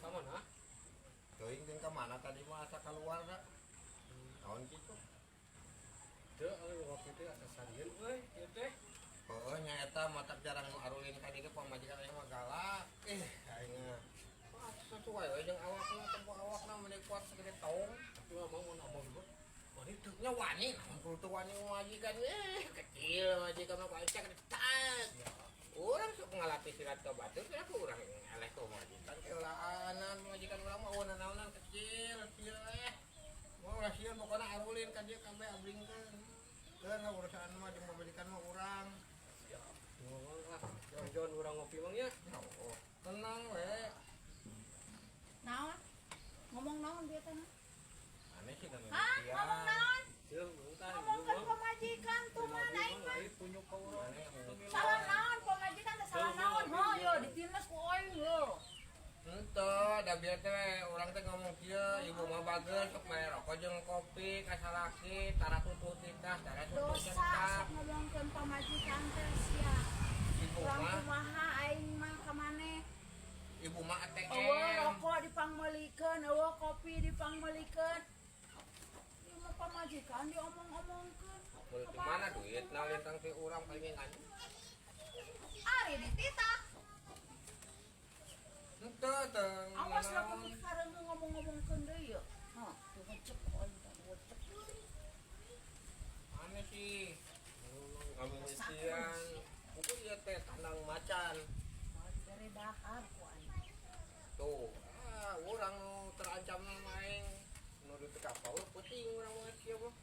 Ka mana? Teuing teh ka mana tadi mah asa keluar da. Naon kitu? Teu euy, ngopi teh asa sarieun euy, ieu teh. Heeh, nya eta matak jarang nu arulin ka dieu, pamajikan aing mah galak. Eh, aing mah. Wah, sesuai we jeung awakna, tempo awakna meni kuat segede tong. Tapi mah mau mun abang mah wani teu? Nya wani, naon kudu teu wani majikan, eh kecil majikan mah paling cek tak. Urang sok ngalatih silat ka batur, kenapa urang eleh ke majikan kelaanan majikan urang mah eueuh naonan kecil, kecil eh. Mau ulah sieun, pokona arulin ka dieu kabeh ablingkeun. Keun urusan mah jeung pamajikan mah urang. Siap. Ngomong lah, jangan urang ngopi, Mang, ya. Oh, tenang we. Naon? Ngomong naon dia teh? Aneh sih kan. Hah? Ngomong naon? Sieun, entah. Ngomongkeun pamajikan tuh man aing mah. Punyuk ka urang. Salah naon pamajikan teh, salah naon? Ho yo ditindas ku aing yo. Ente, da bieu teh urang teh ngomong kieu, ibu mah bager sok mere rokok jeung kopi ka salaki, tara tutup titah, tara tutup Dosa cekak. Sok ngomongkeun pamajikan teh sia. Ibu Urang mah, kumaha aing mah ka maneh? Ibu mah ATM. Eueuh rokok dipangmeulikeun, eueuh kopi dipangmeulikeun. Ieu mah pamajikan diomong-omongkeun. Meuli di mana duit na lintang ti urang palingan. Ari dititah. Ente teh. Awas lamun kareungeung ngomong-ngomongkeun deui yeuh. Hah, tuh ngecek aing teh ngecek. Aneh sih. Ngamimitian. Buku ieu teh tandang macan. Moal dibere dahar ku aing. Tuh, ah, urang nu terancam mah aing. Nu di kapal pusing urang mah kieu mah.